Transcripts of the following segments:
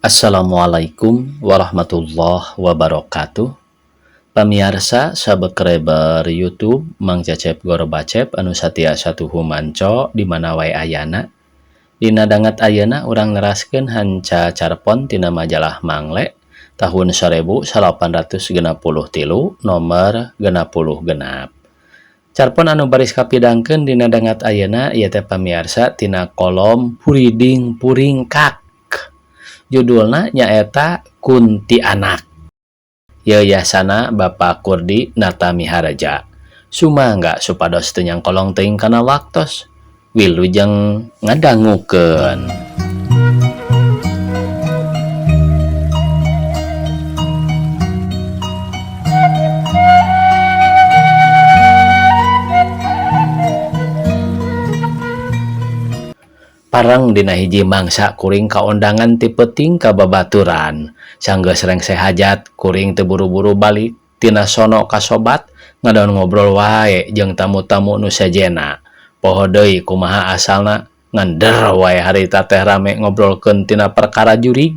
Assalamualaikum warahmatullahi wabarakatuh. Pamiarsa subscriber YouTube Mang Cecep Gorbacep anu satia satuhu manco di mana wae ayana. Dina danget ayeuna urang neraskeun hanca carpon tina majalah Mangle tahun 1863 nomor 66. Carpon anu baris kapidangkeun dina danget ayeuna ieu teh pamiarsa tina kolom Puriding Puringkak. Judulna nyaeta Kunti Anak. Yayasana Bapak Kurdi Natamiharja. Sumangga supados teu nyangkolong teuing kana waktos. Wilujeng ngadangukeun. Pareng dina hiji mangsa kuring kaondangan ti peuting ka babaturan. Sanggeus rengse hajat kuring teu buru-buru balik tina sono ka sobat ngadaon ngobrol wae jeung tamu-tamu nu sejenna. Poho deui kumaha asalna ngender wae harita teh rame ngobrolkeun tina perkara jurig.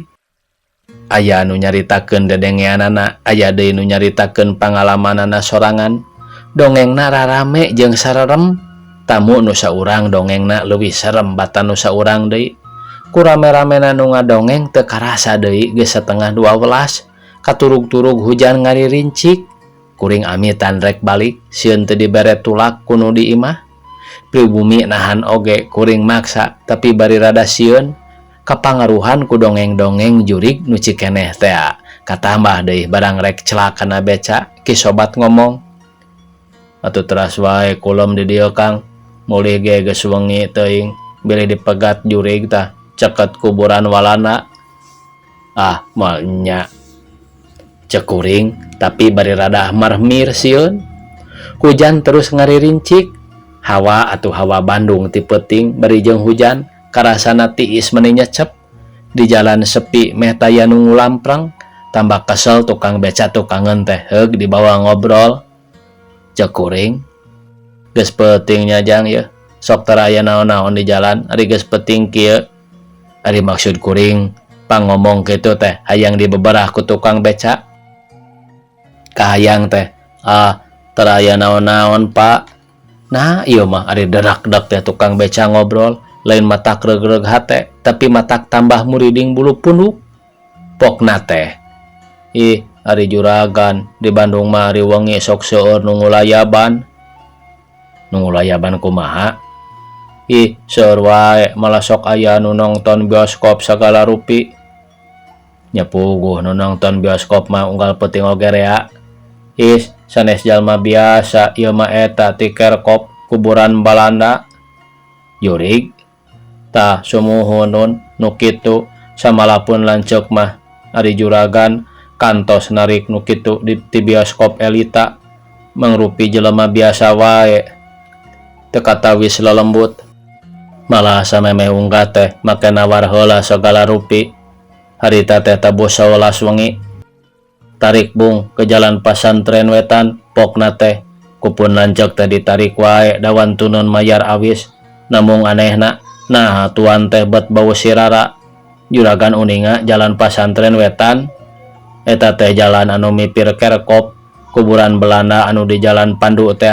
Aya nu nyaritakeun dedengeanana, aya deui nu nyaritakeun pangalamanana sorangan. Dongengna rarame jeung sarerem. Tamu nu saurang dongengna leuwih serem batan nu saurang deui. Ku rame-ramena nu ngadongeng teu karasa deui geus 11:30. Katurug-turug hujan ngaririncik. Kuring amitan rek balik sieun teu dibere tulak ku nu di imah. Pribumi nahan oge kuring maksa tapi bari rada sieun. Kapangaruhan ku dongeng-dongeng jurig nu cikeneh tea. Katambah deui barang rek celak kana beca ki sobat ngomong. Atuh teras wae kulem di dieu Kang. Mulih ge geus wengi teuing bilih dipegat jurig tah ceket kuburan Walanda. Ah moal nya. Cek kuring tapi bari rada marmir sieun. Hujan terus ngaririncik. Hawa atuh hawa Bandung ti peuting bari jeung hujan karasana tiis meni nyecep. Di jalan sepi meh taya nu ngulamprang. Tambah kesel tukang beca tukangeun teh heug dibawa ngobrol. Cek kuring geus peuting nya jang yeuh sok tara aya naon-naon di jalan ari geus peuting kieu. Ari maksud kuring pangomong kitu teh hayang dibeberah ku tukang beca. Kahayang teh ah tara aya naon-naon Pak. Nah ieu mah ari derak-dek teh tukang beca ngobrol lain matak reug-reug hate tapi matak tambah muriding bulu punduk. Pokna teh ih ari juragan di Bandung mah ari wengi sok seueur nu ngulayaban. Nu ngulayaban kumaha? Ih seueur wae malah sok aya nu nongton bioskop sagala rupi. Nya puguh nu nongton bioskop mah unggal peuting oge rea. Ih sanes jalma biasa ieu mah eta ti Kerkop kuburan Balanda. Jurig tah sumuhun nu kitu samalapun lanceuk mah ari juragan kantos narik nu kitu di ti bioskop Elita mangrupi jelema biasa wae. Teu katawis lelembut. Malah samemeh unggah teh make nawar heula sagala rupi. Harita teh tabuh 11 wengi. Tarik bung ke jalan pasantren wetan pokna teh kupun lanceuk teh ditarik wae dawan tunun mayar awis. Namung anehna nah tuan teh bet bau sirara. Juragan uninga jalan pasantren wetan eta teh jalan anu mipir Kerkop kuburan Belanda anu di jalan Pandu teh.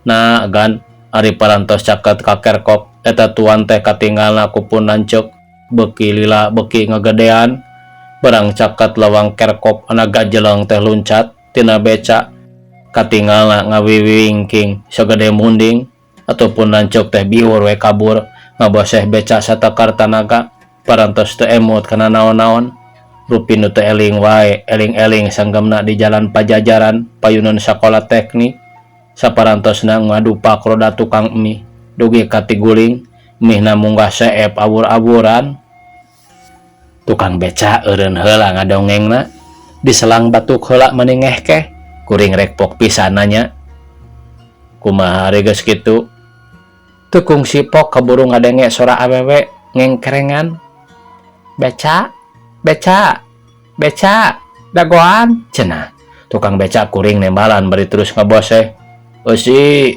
Nah gan ari parantos caket ka Kerkop eta tuan teh katinggalna kupun lanceuk beuki lila beuki ngagedean. Barang caket lawang Kerkop ana gajeleng teh luncat tina beca katinggalna ngawiwingking sagede munding ataupun lanceuk teh biur we kabur ngaboseh beca satakar tanaga parantos teu emut kana naon-naon. Rupi nu teu eling wae eling-eling sanggemna di jalan Pajajaran payunan sakola teknik saparantosna ngadupak roda tukang mie dugi ka tiguling mihna munggah seep awur-awuran. Tukang beca eureun heula ngadongengna diselang batuk heula meni ngehkeh kuring rek pok pisan nanya kumaha ari geus kitu. Teu kungsi pok kaburu ngadenge sora awewe ngengkerengan. Beca beca beca dagoan cenah. Tukang beca kuring nembalan bari terus ngaboseh. Eusi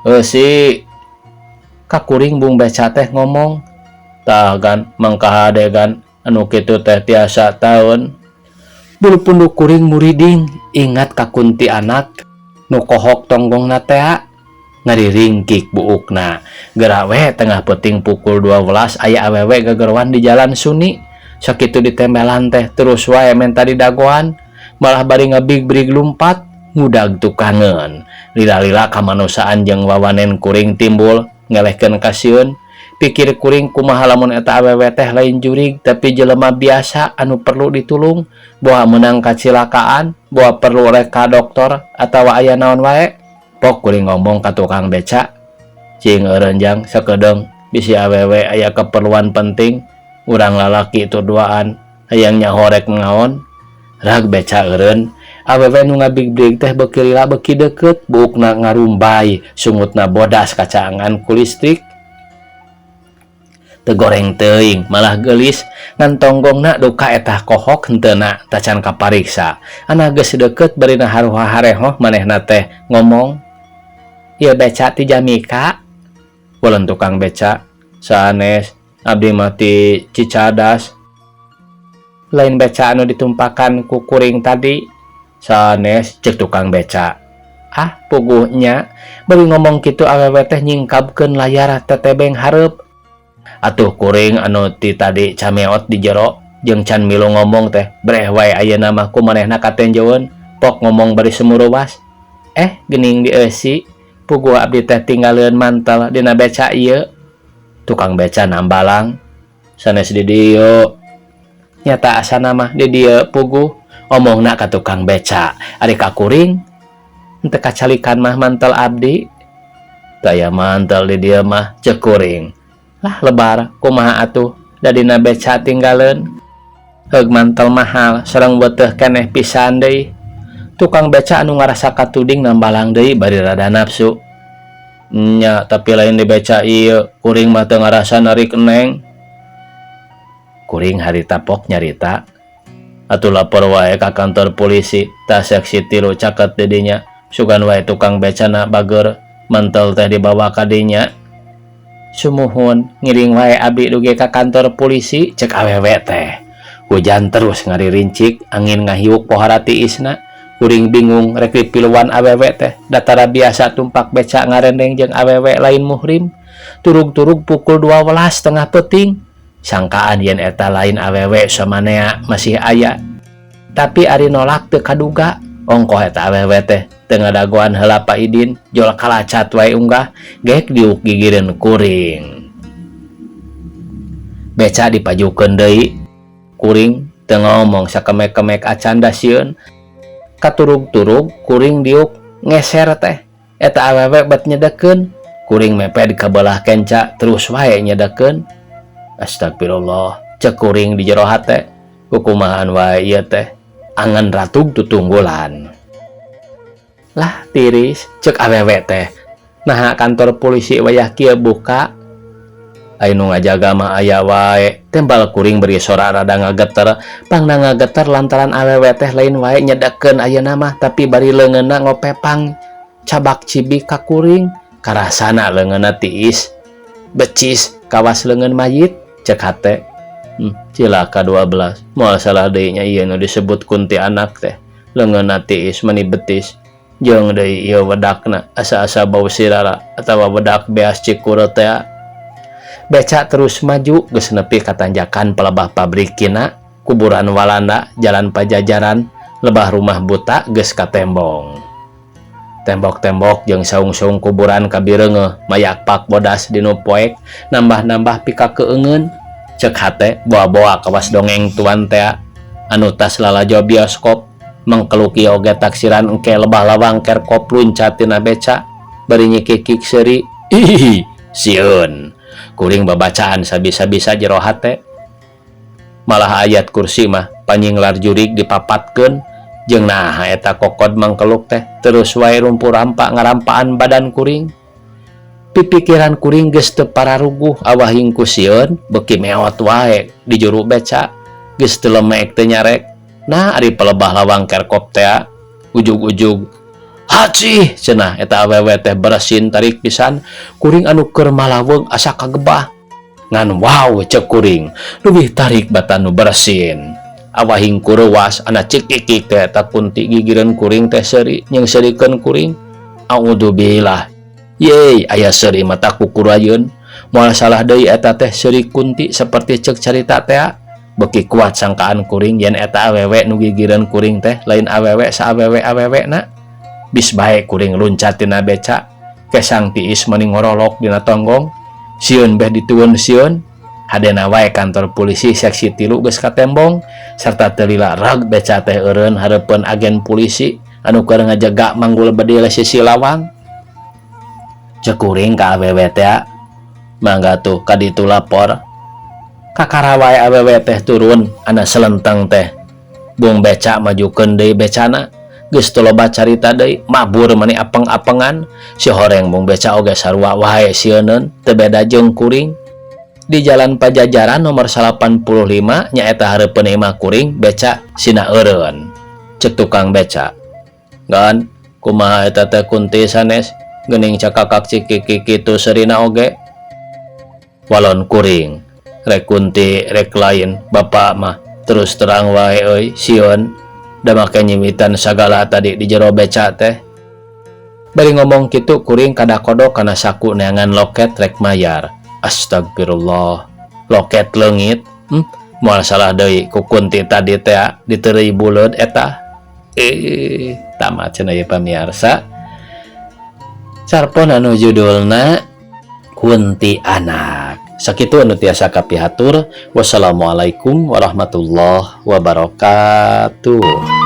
eusi ka kuring bung beca teh ngomong tah gan mangkaha degan Anu kitu teh tiasa taun. Bulu punduk kuring muriding ingat ka kuntianak nu kohok tonggongna tea ngariringkik buukna. Geura we tengah peuting pukul 12 aya awewe gegeroan di jalan Suni. Sakitu ditembelan teh terus wae menta didagoan, malah bari ngabig-brig lumpat ngudag tukangeun. Lila-lila kamanusiaan jeung wawanen kuring timbul ngelehkeun kasieun. Pikir kuring, kumaha lamun eta awewe teh lain jurig, tapi jelema biasa anu perlu ditulung, boa meunang kacilakaan, boa perlu rek ka dokter atawa aya naon wae. Pok kuring ngomong ka tukang beca, "Cing eureun, Jang, sakedeung, bisi awewe aya keperluan penting, urang lalaki tur duaan, hayang nyaho rek naon." Rag beca eureun. Awewe nu ngabig-brig teh beuki lila beuki deukeut, buukna ngarumbay, sungutna bodas kacaangan ku listrik. Teu goreng teuing, malah geulis, ngan tonggongna duka eta kohok henteuna tacan kapariksa. Ana geus deukeut barina haruha-harehoh manehna teh ngomong, "Ieu beca ti Jamika?" Pulen tukang beca, "Sanes, abdi mah ti Cicadas." "Lain beca anu ditumpakan ku kuring tadi?" "Sanes," cek tukang beca. "Ah, puguh nya." Bari ngomong kitu awewe teh nyingkabkeun layar tetebeng hareup. Atuh kuring anu ti tadi cameot di jero jeung can milu ngomong teh breh wae ayeuna mah ku manehna katenjoeun. Pok ngomong bari sumuruwas, "Eh, geuning dieusi, puguh abdi teh tinggaleun mantel dina beca ieu." Tukang beca nambalang, "Sanes di dieu." "Nyata asana mah di dieu puguh," omongna ka tukang beca. Ari ka kuring, "Henteu kacalikan mah mantel abdi." "Teu aya mantel di dieu mah," cek kuring. "Lah lebar, kumaha atuh, da dina beca tinggaleun. Heug mantel mahal sareng beuteuh keneh pisan deui." Tukang beca anu ngarasa katuding nambalang deui bari rada nafsu, "Nya, tapi lain di beca ieu, kuring mah teu ngarasa narik neng." Kuring harita pok nyarita, "Atuh lapor wae ka kantor polisi, tah seksi 3 caket di dinya. Sugan wae tukang becana bager, mantel teh dibawa ka dinya." "Sumuhun, ngiring wae abdi dugi ka kantor polisi," cek awewe teh. Hujan terus ngaririncik, angin ngahiuk pohara tiisna. Kuring bingung rek dipiluan awewe teh, da tara biasa tumpak beca ngarendeng jeung awewe lain muhrim. Turug-turug pukul 12 tengah peuting. Sangkaan yen eta lain awewe samanea masih aya. Tapi ari nolak teu kaduga, ongkoh eta awewe teh teu ngadagoan heula Pa Idin, jol kalacat wae unggah, gek diuk gigireun kuring. Beca dipajukeun deui. Kuring teu ngomong sakemek-kemek acan, da sieun. Katurug-turug kuring diuk ngeser teh. Eta awewe bet nyedekeun. Kuring mepet ka belah kenca terus wae nyedekeun. Astagfirullah, cek kuring di jero hate. Kukumahan wae ieu teh. Angan ratug tutunggulan. "Lah tiris," cek awewe teh. "Naha kantor polisi wayah kieu buka? Ai nu ngajaga mah aya wae," tembal kuring bari sora rada ngageter. Pangna ngageter lantaran awewe teh lain wae nyedekeun ayeuna mah, tapi bari leungeunna ngopepang cabak cibik ka kuring. Karasana leungeunna tiis becis kawas leungeun mayit, cek hate. Cilaka 12, moal salah deui nya ieu nu disebut kuntianak teh, leungeunna tiis mani betis. Jeung deui ieu wedakna asa-asa bau sirara atawa wedak beas cikure tea. Beca terus maju, geus nepi ka tanjakan pelebah pabrik kina, kuburan Walanda, jalan Pajajaran, lebah rumah buta geus katembong. Tembok-tembok jeung saung-saung kuburan kabireungeuh mayakpak bodas dinu poek nambah-nambah pikakeungeun. Cek hate, boa-boa kawas dongeng tuan tea anu tas lalajo bioskop mangkeluk ieu oge taksiran, engke lebah lawang kerkop luncat tina beca bari nyikikik seuri. Ih, sieun. Kuring babacaan sabisa-bisa jero hate. Malah ayat kursi mah panyinglar jurig dipapatkeun. Jeung naha eta kokod mangkeluk teh terus wae rumpu rampa ngarampaan badan kuring? Pipikiran kuring geus teu pararuguh awahing ku sieun beuki meot wae di juru beca, geus teu lemek teu nyarek. Nah, ari pelebah lawang kerkop tea ujug-ujug, "Haci!" cenah eta awewe teh beresin tarik pisan. Kuring anu keur malaweung asa kagebah. Ngan wow cek kuring, leuwih tarik batan nu bersin. Awahing kurewas ana cikikik teh eta kunti gigireun kuring teh seuri nyeungseurikeun kuring. Audzubillah. Yeay, aya seuri mata kukurayeun. Moal salah deui eta teh seuri kunti seperti cek carita teh. Beuki kuat sangkaan kuring yen eta awewe nu gigireun kuring teh lain awewe saawewe awewe na. Bis bae kuring luncat tina beca. Kesang tiis mani ngorolok dina tonggong. Sieun beh ditueun sieun. Hadena wae kantor polisi seksi 3 geus katembong serta teu lila rag beca teh eureun hareupeun agen polisi anu keur ngajega manggul bedil sisi lawang. Cek kuring ka awewe teh, mangga tuh ka ditu lapor. Kakara wae awewe teh turun ana selenteng teh. Buang beca majukeun deui becana. Geus teu loba carita deui, mabur mani apeng-apengan. Si horeng bung beca oge sarua wae sieuneun, teu beda jeung kuring. Di Jalan Pajajaran nomor 85 nyaeta hareupeun imah kuring beca sina eureun. Cek tukang beca, "Gan, kumaha eta teh kunti sanes? Geuning cakakak cikiki kitu seurina oge." Walon kuring, rek kunti rek lain, bapak mah terus terang wae euy sieun da make nyimitan sagala tadi di jero beca teh. Bari ngomong kitu kuring kada kodok kana saku neangan loket rek mayar. Astagfirullah, loket leungit. Moal salah deui ku kunti tadi teh diteureuy buleud eta. Tamat cenah ieu pamiarsa. Carpon anu judulna Kunti Anak. Sakitu anu tiasa kapihatur. Wassalamualaikum warahmatullahi wabarakatuh.